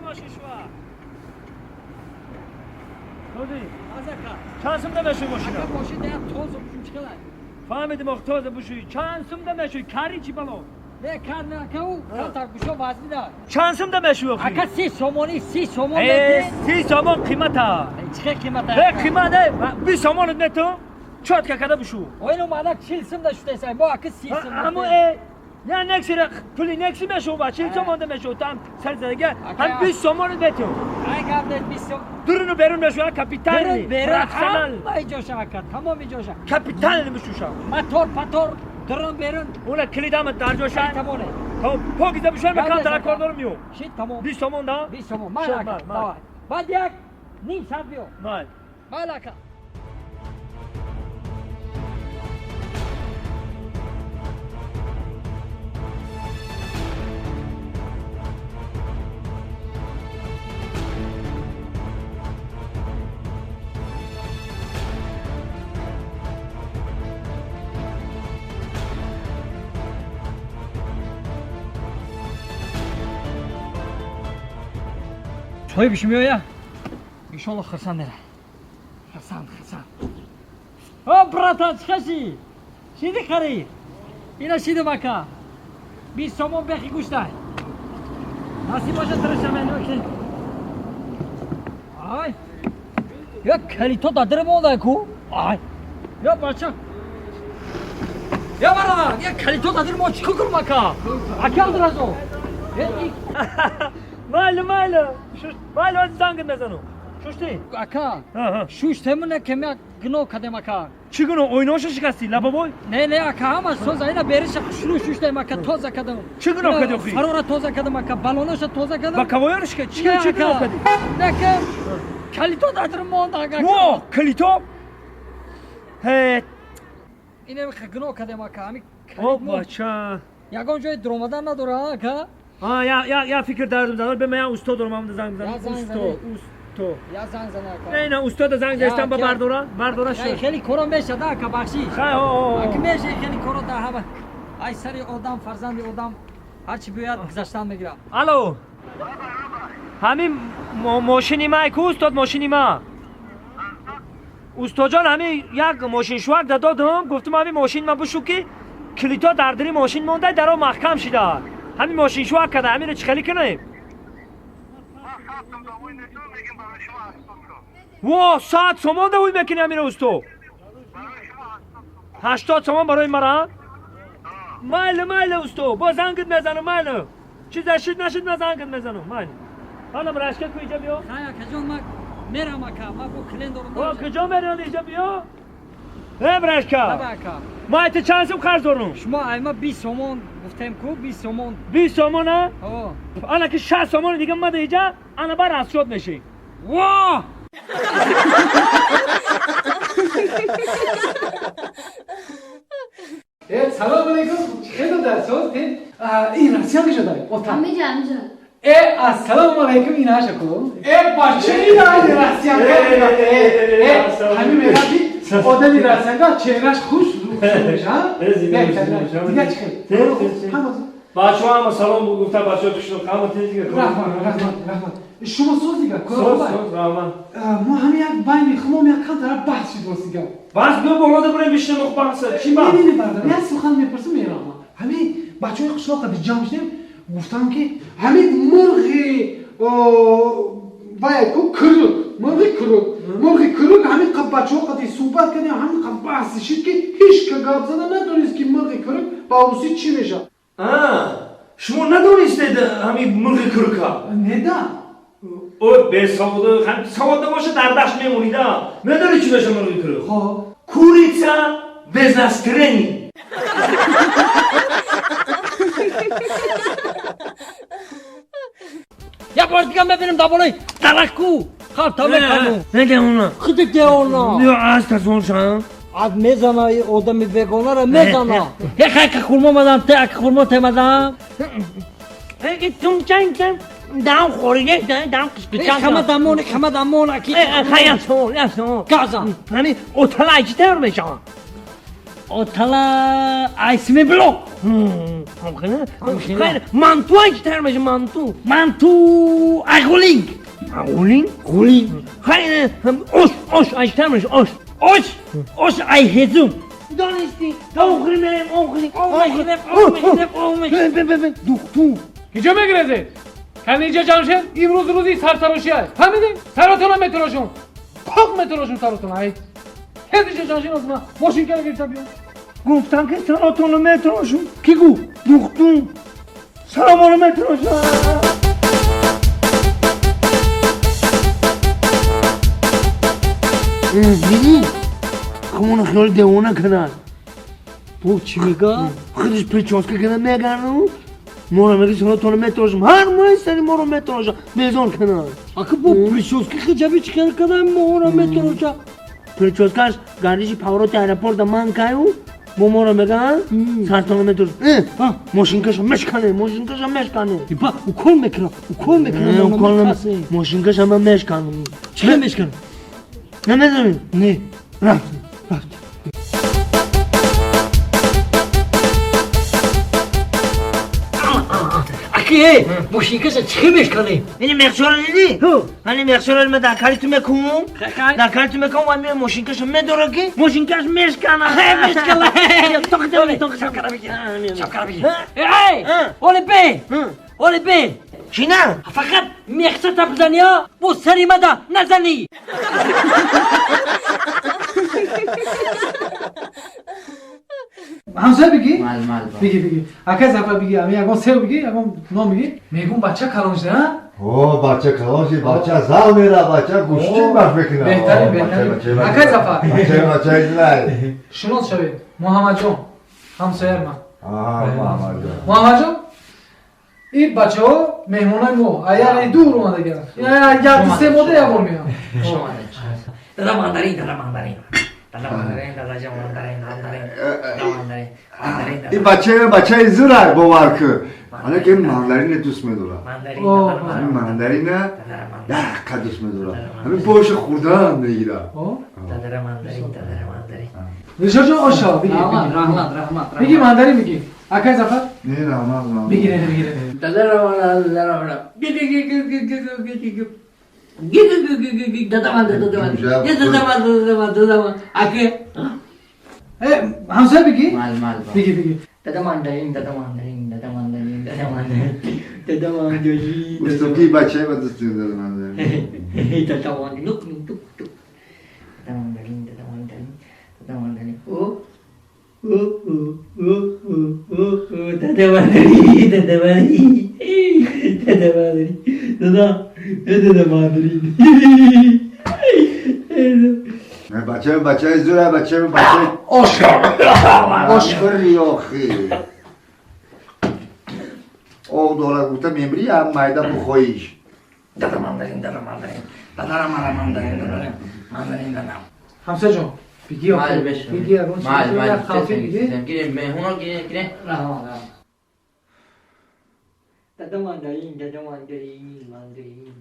Мошин шуа. Тоди. Чанд сум да мешуй мошина? Ака, мошин да тоза бушум, чӣ хелай? Фаҳмидим, ох, тоза бушуй. Чанд сум да мешуй? Кари чӣ бало? Не, кар не, ака, у камтар бушо вазни да. Чанд сум да мешуй охи? Ака, 30 сомонӣ, 30 сомон. Э, мети. 30 сомон қимата. Чӣ хел қимата? Э, қимат, э, 20 сомонат мету. Чётко када бушу. Оин омада 40 сум да шудесай, мо ака 30 сум. Ҳаму э, я нексира пули некси мешу ба 40 сомон да мешу, там сар задага. Ҳам 20 сомонат мету. Ай, гап нест, 20 сом. Дуруну берун мешу, капитальный. Берун, берун. Профессионал. Ҳамаи ҷоша, ака, тамоми ҷоша. Капитальный бушуша. Мотор, патор, дурун, берун. Уна калидама дар ҷоша. Тамоне. Тамом, покиза бушан, Гап ман нест, тара ака. кор дорам, миём. Шид, тамом. 20 сомон да? 20 сомон, ман Шо, ака. ман, ман. Давай, баъд як ним саат биё. Ман. Ман, ака. Чой бишим, меоя, иншолло. Хурсанд мера, хурсанд, хурсанд. О, братан, чӣ хаши шиди хари? Ина шидам, ака, 20 сомон бехи гӯштай, насиб боша, тирашам. Ай, я калито дар монда ку. Ай, я бача, я бародар, я калито дар мо, чӣ кунам, ака, ака Абдуразо? Майли, майли. Майли, ҳозир зангит мезанам. Шуштӣ? Ака. Ҳа. Шуштемуна, кем як гуноҳ кардем, ака. Чӣ гуноҳ? Ойноша шикастӣ, лабобой? Не, не, ака, ҳама соза, ина бериша шурӯ шуштем, ака, тоза кардам. Чӣ гуноҳ кардӣ охи? Фарора тоза кардам, ака, балоноша тоза кардам. Ба кавоёро шика чӣ? Чӣ гуноҳ кардӣ? Не, ка калито дар монда, ака. Во, калито, ҳе. Ина гуноҳ кардем, ака, ҳами. О, бача. Ягон ҷои дуромадан надора, ака. А, я фикр дардум, дар бе, ман усто дорам, ҳамда занг Я бизанам. занг Усто, зани. усто. Я занг зана, ака. Не, на устода занг застам, ба Я, бардора, бардора Ай, шуд. хеле коро мешада, ака, бахшиш. Хай, о, Ака, меша хеле коро да ҳама. Ай, сари одам, фарзанди одам ҳарчи биёяд, гузаштан мегирам. Алло. Ҳамин мошини ма ку, устод, мошини ма. Устоҷон, ҳамин як мошиншӯак да додум, гуфтум ҳамин мошин ма бушу, ки калито дар дили мошин монда, даро маҳкам шида. Ҳамин мошиншӯак када, ҳаминро чӣ хелӣ кунем? Во, 100 сомон да ӯй мекунӣ ҳамиро, усто? 80 сомон барои мара? Майли, майли, усто, бо зангит мезанам, майли. Чизе шид нашид, ма зангит мезанам, майли. Ҳалам рашка ку, иҷа биё. Хай, акаҷон, ма мерам, ака, ма бо клиент дорам. О, куҷо мерён? Иҷа биё. Э, брашка. Аба, ака. Ма айта чанд сум қарз дорум? Шумо айма 20 сомон гуфтем ку, 20 сомон. 20 сомона? О. Ана ки 60 сомони дига мада иҷа, ана бар расчёт мешӣ. Во! Э, салом алейкум. Хеле дар соз те. Ин Россия мешадай. Ота. Ҳамиҷа, ҳамиҷа. Э, ассалому алейкум, ин аша ку. Э, бача, ин ай Россия. Э, ҳамин мегӯяд, ки одами Россияга чеҳраш хуш меша. Дига чӣ хел? Ҳама. Бачаҳо ҳама салом гуфта, бачаҳо қишлоқ ҳама тез. Раҳмат, раҳмат, раҳмат. Шумо соз дига? Соз, соз, раҳмат. Мо ҳамин як байни хумом як камтара баҳс шуд ростига. Баҳс, биё болода бурем, бишинем, баҳса. Чӣ Не, баҳс? не, не, бародар, як сухан мепурсам, мераҳмат. Ҳамин бачаҳои қишлоқ қади ҷамъ шудем, гуфтам, ки ҳамин мурғи вай ку, крук, мурғи крук, мурғи крук, ҳамин қа бачаҳо қади суҳбат кардем, ҳамин қа баҳс шид, ки ҳеҷ ка гап зада надонист, ки мурғи крук ба русӣ чӣ мешавад. Шумо надонистед ҳамин мурғи крука? Неда. О, бесаводо, савод набоша, дар дашт мемонида. Медонӣ чӣ меша мурғи крук? Хоб. Курица без настроения. Як бор дига мебинем дар болои дарахт ку, халта мекану. Нега? Худи деона. Ё, аз касоншан. Аз мезана, и одами бегонара мезана. Як ака хурмо мадам, те ака хурмо темадам. Дам хориде, дам қишқичан. Хама дамон, хама дамон, аки. Хай, як савол, як савол. Газа. Ҳамин оталай чӣ тайёр мешавад? Отала айсми блок. Хайр, манту ай чӣ тайёр меша, манту? Манту ай ғулинг. Ғулинг? Ғулинг. Хайр, ош, ош ай чӣ тайёр меша, ош? Ош, ош ай ҳезум. Донистӣ, та охири мерем, охири. Об мешинем, об мешинем, об мешинем. Духтур. Киҷо мегирезед? Кани инҷа ҷамшед, имрӯз рӯзи сартарошӣ аст. Фаҳмидем? Саротона метарошум. Пок метарошум саротона. Ай. Тез инҷа ҷамшед озма. Мошинкаро гирифта биё. Гуфтам ки саротонро метарошум. Кӣ гуфт? Духтур. Саромонро метарошам. Дидӣ? Хамона хиёли девона карданд. Бо чӣ мега? Худаш прическа карда мегарду. Моро меги саротонро метарошам. Ҳар моҳи сари моро метарошам. Безор карданд. Ака бо прическа хиҷаби чӣ кар карда моро метароша? Прическаш гардиши повороти аэропорта ман каю бо моро меган сартонро метарошам. Мошинкаша мешкане, мошинкаша мешкане. Ипа укол мекунам, укол мекунам. Укол мошинкаша ман мешканам. Чӣ мешканам? Намедонӣ? Не. Рафт, рафт. Аки, мошинкаша чӣ мешканем? Ини мехшоро дидӣ? Ани мехшоро ма дар кали ту мекунам. Дар кали ту мекунам ва ме мошинкаша медора ки мошинкаш мешкана. Мешкана. Тоқ. Эй, оле бе. Оле бе. Чӣ на? Фақат мехшата бизанӣ, бо сари мада назанӣ. Ҳамсоя бигӣ? Мал мал. Бигӣ, бигӣ. Акай Зафар бигӣ, ами ягон сев бигӣ, ягон ном бигӣ. Мегум бача калон шуда, а? О, бача калон шид, бача зал мера, бача гӯштин баш мекунад. Беҳтарин, беҳтарин. Акай Зафар. Бача, бача излай. Шинос шавед. Муҳаммадҷон, ҳамсояи ман. Аа, Муҳаммадҷон. Муҳаммадҷон, ин бачаҳо меҳмонои мо, аяри дур омадагианд. Як се мода як бор меоянд. Дада мандарин, дада мандарин. Дада мандарин, дадаҷон мандарин, мандарин. Дада мандарин, мандарин. Ин бачаи бачаи зурай, бовар кун. Ана ки мандарина дӯст медорад. Мандарин, Ҳамин мандарина дақа дӯст медорад. Ҳамин боша хӯрдан мегирад. Дадара мандарин, дадара мандарин. Дилшодҷон, оша, бигӣ. Раҳмат, раҳмат, раҳмат. Бигӣ мандарин бигӣ. Акай Зафар? Не, раҳмат, раҳмат. Бигире, бигире. Дадара мандарин, дадара мандарин. Дада мандарин, дада мандарин. Дада мандарин, дада мандарин. Аки. Ҳамсоя бигӣ? Мал мал. Бигӣ, бигӣ. Дада мандарин, дада мандарин, дада мандарин, дада мандарин. Дада мандарин. Устуки бачаи ма дӯст медорад мандарин. Дада мандарин. Лук, лук, лук. Дада мандарин, дада мандарин, дада мандарин. О, о, о, о, о, о, дада мандарин, дада мандарин. Дада мандарин. Дада, дада мандарин. Бачаи бачаи зурай, бачаи бачаи. Оша. Ош хӯри охи. Оғ дорад гуфта мемри, ам майда бухоиш. Дада мандарин, дада мандарин. Дадара мандарин, дадара мандарин, дада. Ҳамсояҷон, бигӣ Мал охи. беша. Бигӣ ягон Мал чиз, мал. як халфи бигӣ. Гире меҳмоно гире гире. Раҳмат, раҳмат. Дада мандарин, дада мандарин, мандарин.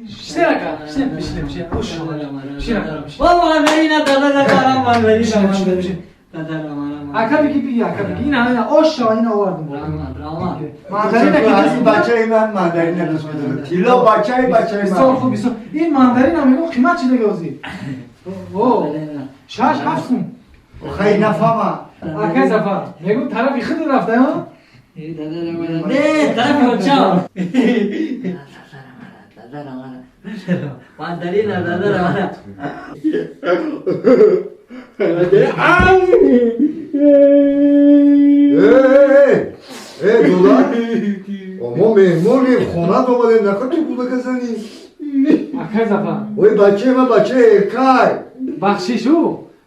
Шина ака, шина, бишинем, шина. Ош. Шина, шина. Ва мандарина, дада дада мандарин, Бишинем, мандарин. бишинем. Дадара мандарин. Ака бигӣ, бигӣ, ака бигӣ. Ина, ина, оша, ина овардум. Раҳмат, раҳмат. Мандарина ки дӯст Бачаи ман мандарина дӯст медорад. Тилло бачаи бачаи Бисёр ман. хуб, бисёр. Ин мандарин ҳам мегӯ қимат чӣ дега озӣ? О, 6-7 сум. Хай нафама. Акай Зафар, мегӯ тарафи худ рафта, ҳа? Не, тарафи очам. Мандарина, дадара мандарин. Э, дулак. Мо меҳмонем, хонат омадем, нахоҳ ту кӯдака занӣ. Акай Зафар. Ой, бачаи ман бачаи эркай. Бахшишу,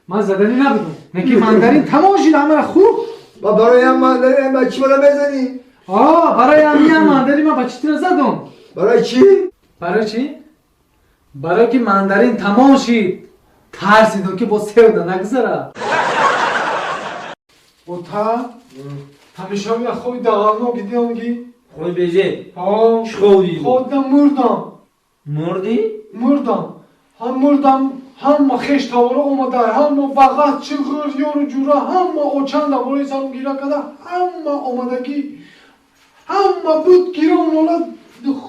ман заданӣ набудам. Неки мандарин тамом шид, ҳамаро хӯрд. Ва барои ҳам мандарин ҳам бачи мара мезанӣ? А, барои ҳамин мандарин ман бачи туро задам. Барои чӣ? Барои чӣ? Барои ки мандарин тамом шид. Тарсидам ки бо севда нагузара. Ота, ҳамеша я хоби дағалнок дидам ки. Хоби безе. Ҳо. Чӣ хоб дидӣ? Хобдам мурдам. Мурдӣ? Мурдам. Ҳам мурдам, Ҳама хеш тавора омада, ҳама бағат чиғир, ёру ҷура, ҳама очанда болои сарум гира када, ҳама омадагӣ, ҳама буд гирон нола,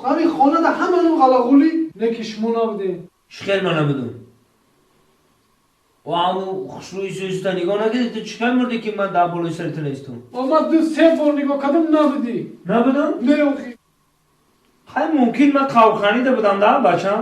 ҳамин хонада ҳама ну ғалағулӣ, не ки шумо набудем. Чӣ хел ман набудум? О, аму хушрӯи сӯиста нигоҳ накардӣ? Ту чӣ хел мурдӣ, ки ман дар болои сари ту нестум? О, ман ду се бор нигоҳ кардам, набудӣ. Набудам? Не, охи. Хай, мумкин ман қавханида будам да, бачам.